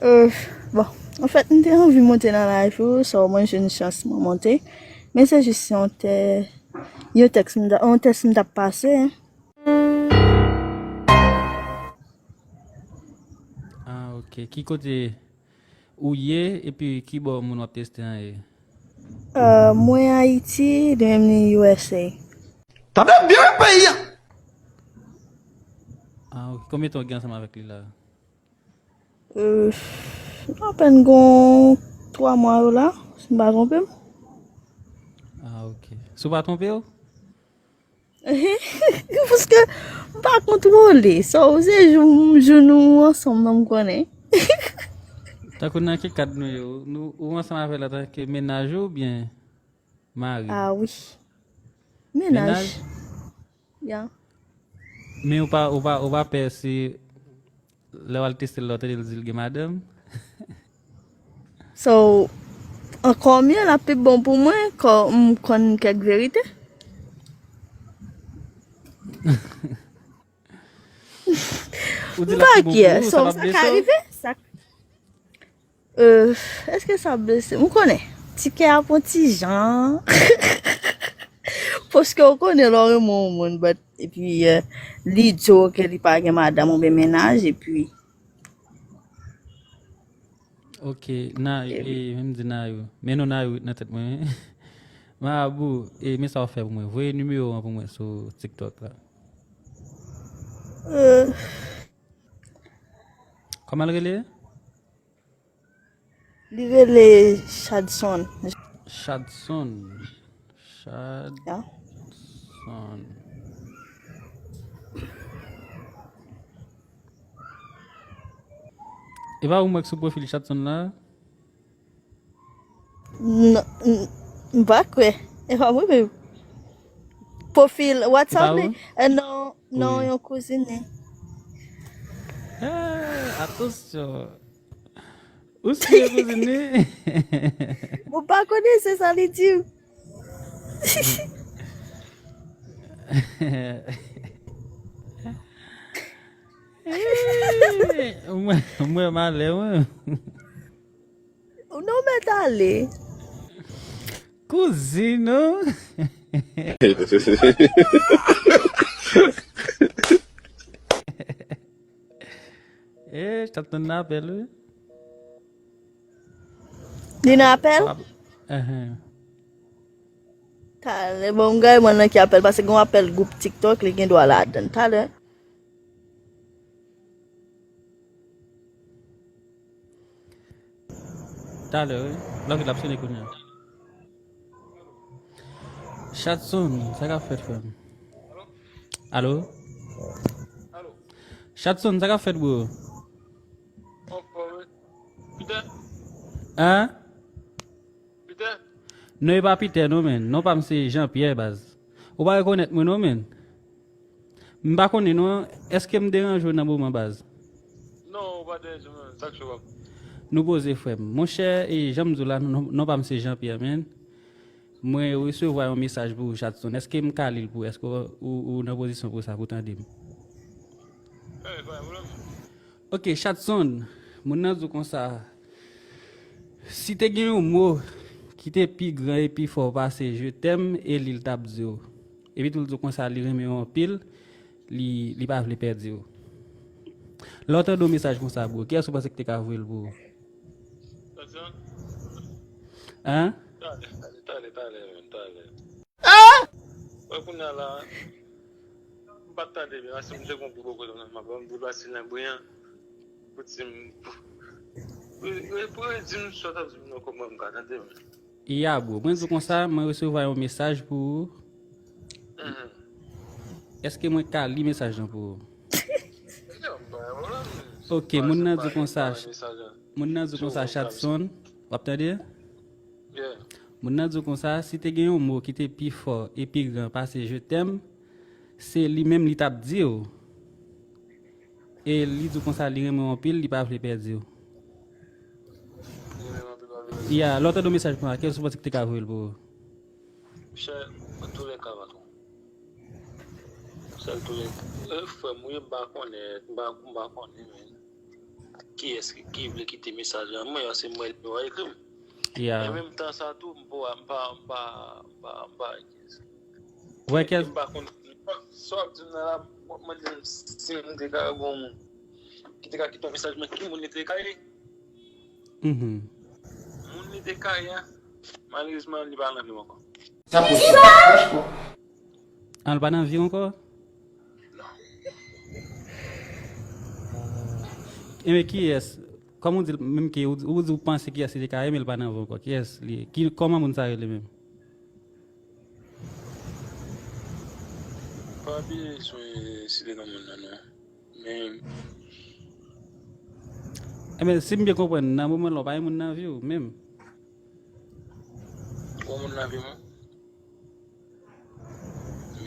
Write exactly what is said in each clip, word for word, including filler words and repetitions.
Euh, bon, anfèt, m te anvi monte nan live ou, so mwen jwenn chans mwen monte. Men se jis yon tè, yon tèks m ta, yon tès m t ap pase. Ah, ok. Ki kote ou ye, epi ki bò moun w ap teste an ye? Euh, mwen Ayiti, li menm li U S A. Tande byen peyi a. Ah, ok. Konbyen tan w gen ansanm avèk li la? Euh, apèn gon twa mwa yo la, si m pa twonpe m. Ah, ok. Si w pa twonpe w? Paske m pa kontwole. So, se jou, jou nou ansanm nan m konnen. Tankou nan ki kad nou ye? Ou, nou, ou ansanm avè l antanke mennaj ou oubyen mari? Ah wi. Mennaj? Mennaj. Ya. Men ou pa, ou pa, ou pa pè si lè w al teste l la, w tande l di l gen madanm? So, ankò mye, l ap pi bon pou mwen, kò m konn kèk verite. Ou di M l ap pa pi bon kyè, pou ou, so, sa p ap sa ka blese w? Rive? Sa, euh, èske sa blese? M konnen. Ti kè ap yon ti jan. Paske w konnen lè w renmen yon moun, but, epi euh, li di w ke li pa gen madanm oubyen mennaj, epi Ok, Nayou, e, men m di Nayou. Men non Nayou nan tèt mwen. Marabou, e, men sa w fè pou mwen. Voye nimewo an pou mwen sou TikTok la. Euh, Kòman l rele? Li rele Chadson. Chadson. Ya. Chadson. E pa ou m wè k sou pwofil Chadson la? Non, n- m pa kwè. E pa mwen menm. Pwofil WhatsApp li? Eh, non, non, yon kouzin li. Eh, atansyon. Ou si yon kouzin li? Mwen pa konnen se sa li di. Mwen, mwen malè, mwen. Non, mèt ale. Kouzin, non? Eh, Chadson nan apèl, wi. Li nan apèl? Enhen. Talè, bon, m gade mwen nan ki apèl, paske gen yon apèl gwoup TikTok, li gen dwa ladan. Talè. Talè, wi. Lòk l ap sone kounye a. Chadson, sa k ap fèt, frè m? Alo? Chadson, sa k ap fèt, bro? Hein? Non, e pa Peter, non, men. Non pa m se Jean Pierre, baz. Ou pa rekonèt mwen, non, men. M pa konnen, non. Èske m deranje w nan moman, baz? Non, ou pa deranje mwen, sa k cho w ap. Nou poze, frè m. Monchè, e jan m di w la, non, non pa m se Jean Pierre, men. Mwen resevwa yon mesaj pou ou, Chadson. Èske m ka li l pou ou? Èske ou, ou, ou nan pozisyon pou sa, pou tande m? Eh, pa gen pwoblèm. Ok, Chadson, moun nan di w konsa, si te gen yon mo ki te pi gran e pi fò pase je t'aime, e li l t ap di w. Epi tou l di w konsa, li renmen w anpil, li, li pa vle pèdi w. Lè w tande yon mesaj konsa, bro, kiyès ou panse ki te ka voye l pou ou? Chadson? Hein? Talè, talè, talè, talè, men, talè. Wè kounye a la, m pa t tande byen, paske m te gon gwo kote nan m ap ban m di pase nan bri an. Pou di m, pou, pou, pou di m sa w t ap di m nan kòman m ka tande, men. Ya, bro, mwen di w konsa, mwen resevwa yon mesaj pou ou. Mhm. Èske mwen ka li mesaj lan pou ou? Yo, m pa gen pwoblèm. Ok, moun nan di konsa, moun nan di konsa, Chadson, w ap tande? Yeah. Moun nan di w konsa, si te gen yon mo ki te pi fò e pi gran pase je t'aime, se li menm li t ap di w. E li di w konsa, li renmen w anpil, li pa vle pèdi w. Ya, lè w tande yon mesaj konsa, kiyès ou panse ki te ka voye l pou ou? Monchè, antoulèka, patwon. Sèl toulèka. E, frè m, wi, m pa konnen, m pa, m pa konnen, men. kiyès ki, ki vle kite mesaj lan mwen, se mwen li yo ekri m. Yeah. E menm tan sa tou, m pa, m pa, m pa, m pa, m pa, Ou wè kiyès? M pa konn, sa w ap di m nan la, w ap mande m si m te ka gon moun ki te ka kite yon mesaj, men ki moun li te ka ye? Mhm. Moun li te ka ye a, malerezman, li pa nan vi m ankò. Sa posib, franchman. Ah, li pa nan vi w ankò? Non. Enben, kiyès? Kòman w di l, menm ke ou, ou di w panse kiyès li te ka ye, men li pa nan vi w ankò. Kiyès li ye? Ki, kòman moun sa rele menm? Pa bezwen site non moun nan, non. Men, Enben, si m byen konprann, nan moman la, w pa gen moun nan vi w, menm. Gon moun nan vi mwen.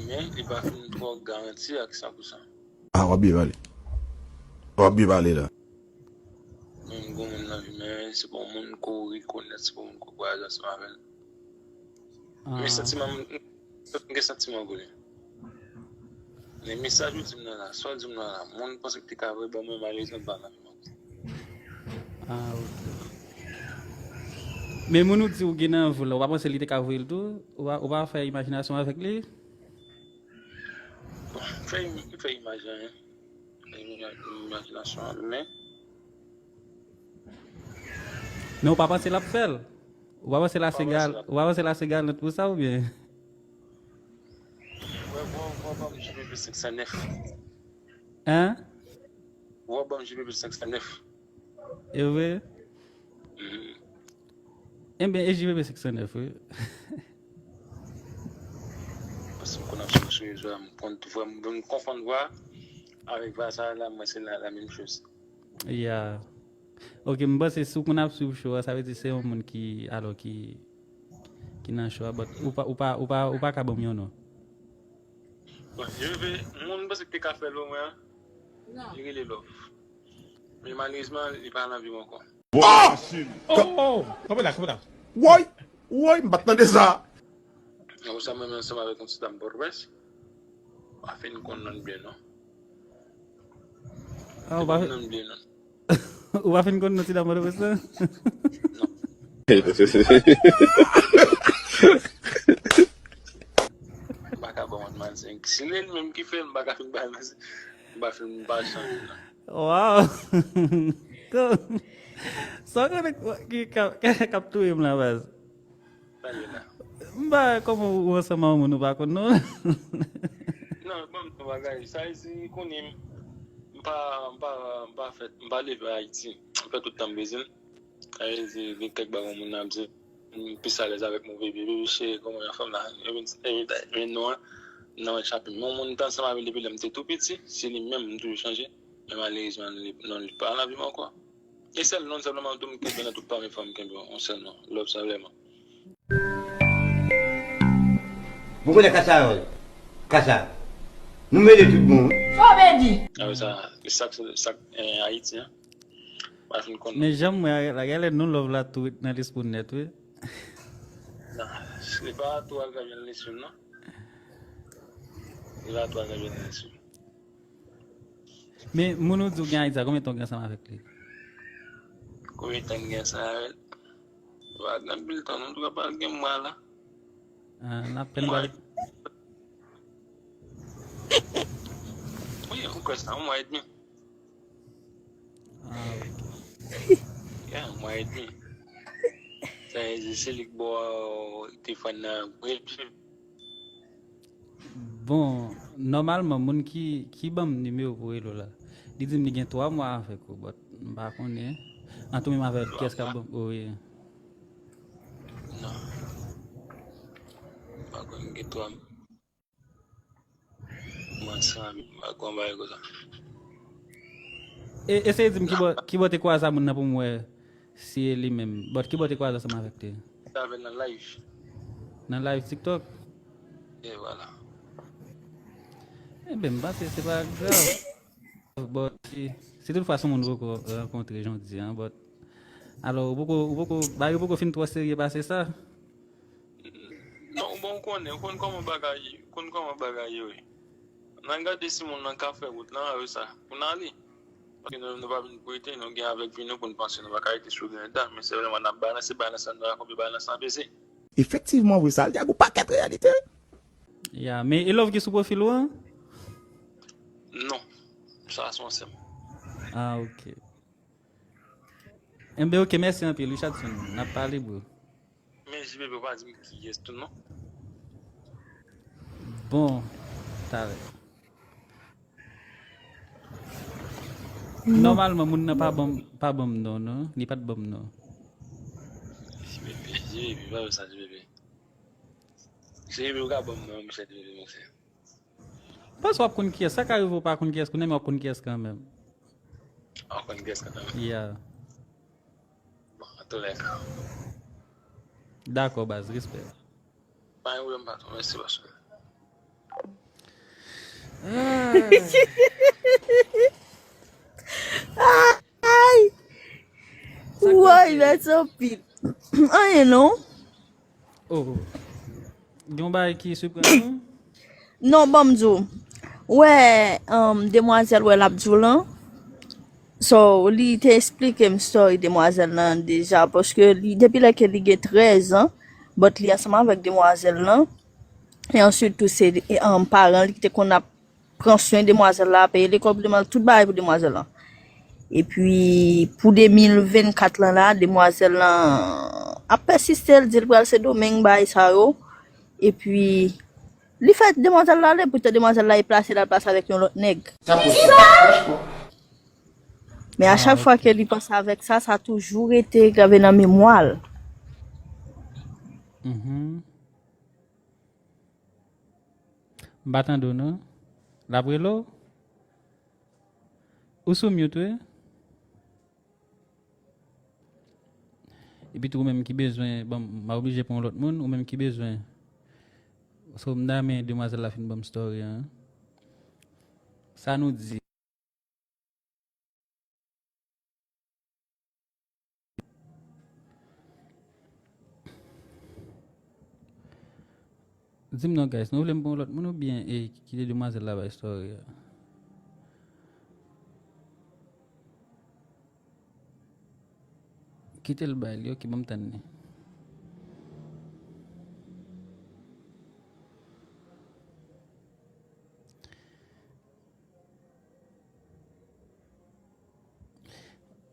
Men, li pa fin twò garanti ak san pou san. Ah, w ap byen pale. W ap byen pale la. Men, gon moun nan vi, men se pa yon moun ke w rekonèt, se pa yon moun ke w kwaze ansanm avè l. Men Ah. santiman, m, m gen santiman pou li. Men mesaj ou di m nan la, sa w di m nan la, moun panse ki te ka vre, bon, mwen malerezman pa nan menm. Ah, ok. Men moun ou di ou gen nan vi w la, ou pa panse li te ka voye l tou? Ou pa, ou pa fè imajinasyon avèk li? Bon, m fè, m fè imaj lan, hein. Fè ima-, imajinasyon an, men Men ou pa panse l ap fè l? Ou pa panse l ase gal, ou pa panse l ase galant pou sa oubyen? Wè, wè, wè, ban m J P P senk san nèf. Hein? Wè, ban m J P P senk san nèf. E vre? Mhm. Enben, e J P P senk san nèf, wi. Paske m konn ap sou, sou rezo a, m konn tou vwa, m, m konfonn vwa avèk vwa sa la, mwen se la, la menm choz. Ya. Ok, m panse si w konn ap swiv show a, sa vle di se yon moun ki, alò, ki, ki nan show a, but ou pa, ou pa, ou pa, ou pa ka ban m yon non. Bon, je veux, moun panse ki te ka fè l pou mwen an, li rele Love. Men malerezman, li pa nan vi m ankò. Oh! Oh! Kanpe la, kanpe la. Woy! Woy, m pa t tande sa. Apre sa, mwen menm ansanm avèk yon ti dam Pòtoprens. Pa fin konn non l byen, non. Ah, ou pa fin konn non l byen, non. Ou pa fin konn non ti dam Pòtoprens lan? Non. M pa ka ba w manti. Si se li menm ki fè l, m pa ka fin ba l, m pa fin, m pa chanje, non. Wow! Sa w konnen ki k ap, k ap touye m la, baz? Sa l ye la? M pa wè kòman ou ansanm ak yon moun ou pa konn non. Non, ban m di w bagay. Sa vle di, konnen m, m pa, m pa, m pa fèt, m pa leve Ayiti. M fè tout tan m Brezil. Sa vle di, gen kèk bagay yon moun ap di, m plis alèz avèk move vye, vye cheri, kòman yon fanm la, e vin, e vin, e vin non an, nan yon chapi. Men yon moun m te ansanm avè l depi lè m te tou piti, se li menm m toujou chanje. Men malerezman, li, non, li pa nan vi m ankò. E sèl non, sèlman tou m kenbe nan tout pami fanm m kenbe yon sèl non. Love sa vrèman. Mwen konnen kasa yo. Kasa. Nou mele tout bon, wi. Sa w vle di? Apre sa, e sa k, sa k, eh, Ayiti, hein? Pa fin konn. Men jan m wè a, la, genlè non Love la tou ret nan lespri w nèt, wi. Non, li pa tou al ka vin lespri m, non. Li pa tou al ka vin lespri m. Men moun ou di w gen Ayiti a, konbyen tan w gen ansanm avèk li? Konbyen tan m gen ansanm avè l? Pa gen anpil tan, non, antouka pa gen mwa la. Ah, n ap pèn mwa. Wi, ou kwè sa, yon mwa edmi. Ah, ok. Yeah, yon mwa edmi. Sa vle di se li k ba w telefòn nan. Bon, nòmalman, moun ki, ki ban m nimewo pou rele w la, li di m li gen twa mwa avèk ou, but m pa konnen. An tou menm avèk kiyès k ap ban m, wi. Non. M pa konn gen twa mwa ansanm, m pa konn bagay konsa. E, eseye di m ki bò, ki bò te kwaze a moun nan pou m wè si e li menm. But ki bò te kwaze ansanm avèk li? Te avè l nan live. Nan live TikTok? E vwala. Enben, m panse se pa grav. But si, si toutfwa se yon moun ou poko rankontre jan w di an, but alò, ou poko, ou poko, bagay yo poko fin twò serye pase sa? Non, bon, ou konnen, ou konn kòman bagay, ou konn kòman bagay yo ye. N a gade si moun nan ka fè wout lan, apre sa, pou n ale. Paske nou, nou pa vin pou rete, nou gen avèk vi nou pou n panse, nou pa ka rete sou grenn dam, men se vrèman n ap balanse, balans la, nou rakonte balans la peze. Efektivman, vre, sa l di a gon pakèt reyalite. Ya, men e love ki sou pwofil ou an? Non, sa se yon sè m. Ah, ok. Enben, ok, mèsi anpil, Richardson. N ap pale, bro. Men J B P pa di m kiyès tou non. Bon, talè. Nòmalman, moun nan pa ban m, pa ban m non, non. Li pa t ban m non. J B P, J B P, pa fè sa, J B P. J B P, ou ka ban m non, monchè, J B P, monchè. Paske w ap konn kiyès. Sa ka rive w pa konn kiyès kounye a, men w ap konn kiyès kanmenm. W ap konn kiyès kanmenm. Yeah. Bon, antoulèka. Dakò, baz, respè. Pa gen pwoblèm, patwon. Mèsi, bòs. Ay! Woy, that's so pit. Anyen non. Oh. Gen yon bagay ki siprann ou? Non, ban m di w. Ou wè, um, demwazèl wè l ap di w lan. So, li te eksplike m story demwazèl lan deja, paske li, depi lè ke li gen trèz an, but li ansanm avèk demwazèl lan. E answit tou, se um, paran li ki te konn ap pran swen demwazèl la, peye lekòl pou demwazèl, tout bagay pou demwazèl lan. Epi, pou de mil vennkat lan la, demwazèl lan ap pèsiste, l di l pral Sendomeng, bagay sa yo. Epi, li fè demwazèl la ale, poutan demwazèl la e plase l al pase avèk yon lòt nèg. Men a chak fwa ke li panse avèk sa, sa toujou rete grave nan memwa l. Mhm. M pa tande w non. L ap rele w? Ou sou mute wi. Epi tou ou menm ki bezwen, bon, m a oblije pran yon lòt moun, ou menm ki bezwen. So, m ta renmen demwazèl la fin ban m story an. Sa nou di? Di m non, guys, nou vle m pran lòt moun oubyen e kite demwazèl la bay story a? Kite l bay li, ok, ban m tann li.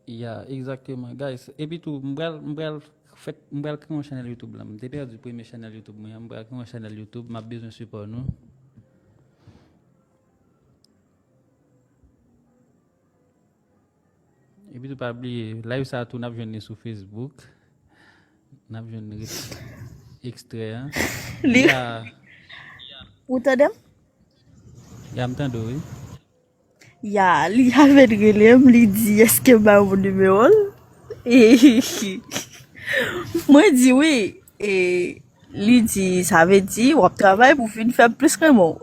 Ya, egzakteman, guys. Epi tou, m pral, m pral fè, m pral kreye yon chanèl YouTube la. M te pèdi premye chanèl YouTube mwen an. M pral kreye yon chanèl YouTube. M ap bezwen sipò nou. Epi tou, pa bliye, live sa a tou, n ap jwenn li sou Facebook. N ap jwenn ekstrè a. Li. Ou tande m? Ya, m tande w, wi. Ya, li avèk rele m, li di, èske m ba ou nimewo l? E, mwen di wi. E, li di, sa vle di, w ap travay pou vin fè m plis renmen w.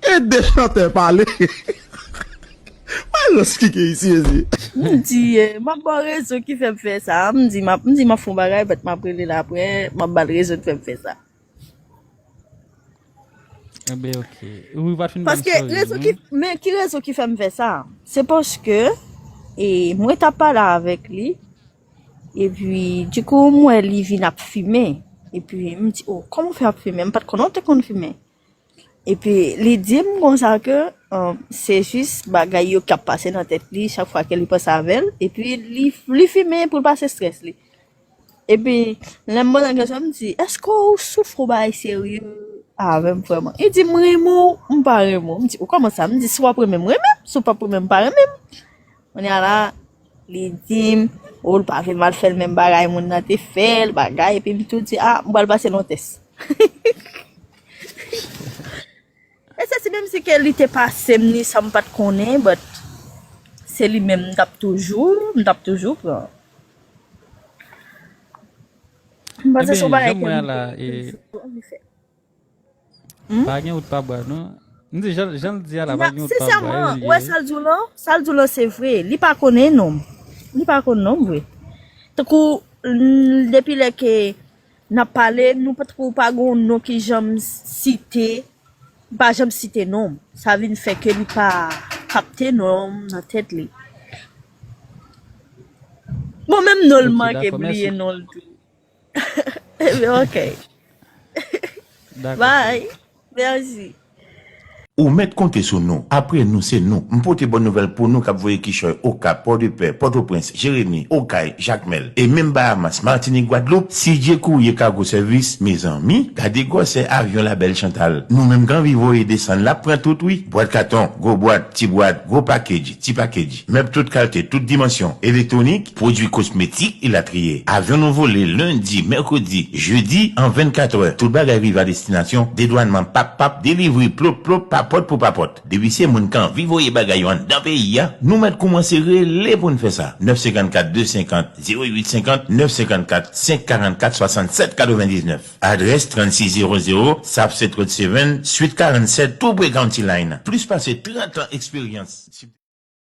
E de chantè pale. Mwen lòs ki gen isi, mezi. M di, eh, m ap ba w rezon ki fè m fè sa. M di, m ap, m di, m ap fè yon bagay, but m ap rele l apre, m ap ba l rezon ki fè m fè sa. Enben, ok. Ou pa t fin ban m story, non? Paske, men ki rezon ki fè m fè sa? Se paske, e, mwen t ap pale avèk li, epi, dikou, m wè li vin ap fimen. Epi, m di, oh, kòman w fè ap fimen? M pa t konnen w te konn fimen. Epi, li di m konsa ke, um, se jis bagay yo k ap pase nan tèt li chak fwa ke li panse avè l. Epi, li, li fimen pou l pase strès li. Epi, lè m poze l kesyon, m di, èske w soufri yon bagay serye avè m vrèman? Li di, m renmen w, m pa renmen w. M di, ou kòman sa? M di, si w ap renmen m, renmen m. Si w p ap renmen m, pa renmen m. Kounye a la, li di m, oh, l pa vle m al fè l menm bagay moun nan te fè l, bagay. Epi m tou di, ah, m pral pase l yon tès. E se si menm si ke li te pase m ni sa m pa t konnen, but se li menm m t ap toujou, m t ap toujou pran. M panse se yon bagay ke m te, ke m te anvi fè. Pa gen wout pa bwa, non. M di, jan, jan l di a la, pa gen wout pa bwa. Sensèman, ou wè sa l di w lan? Sa l di w lan, se vre. Li pa konnen non m. Li pa konn non m vre. Tankou, depi lè ke n ap pale, nou pa tankou pa gen yon non ki janm site Li pa janm site non m. Sa vin fè ke li pa kapte non m nan tèt li. Bon, menm non l, m manke bliye non l tou. Ebyen, ok. Bye. Mèsi. Ou mèt konte sou nou. Apre nou, se nou. M pote bòn nouvèl pou nou k ap voye kichòy Okap, Pòdepè, Pòtoprens, Jeremi, Okay, Jakmèl, e menm Bahamas, Matinik, Gwadloup. C J Courrier Cargo Service, mezanmi, gade gwosè avyon la Belle Chantal. Nou menm k anvi voye desann la, pran tout wi. Bwat katon, gwo bwat, ti bwat, gwo package, ti package. Mèb tout kalte, tout dimansyon, elektwonik, pwodui kosmetik, elatriye. Avyon nou vole lendi, mèkredi, jedi, an vennkat è. Tout bagay rive a destinasyon, dedwannman pap pap, delivri plop plop, papòt pou papòt. Depi se moun k anvi voye bagay yo anndan peyi a, nou mèt koumanse rele pou n fè sa. Nèf senkannkat de senkant zewo uit senkant, nèf senkannkat senk karannkat swasannsèt katrevendiznèf. Adrès trannsis zewo zewo South State Road seven, Suite karanntsèt, tou pre County Line. Plis pase trant an eksperyans.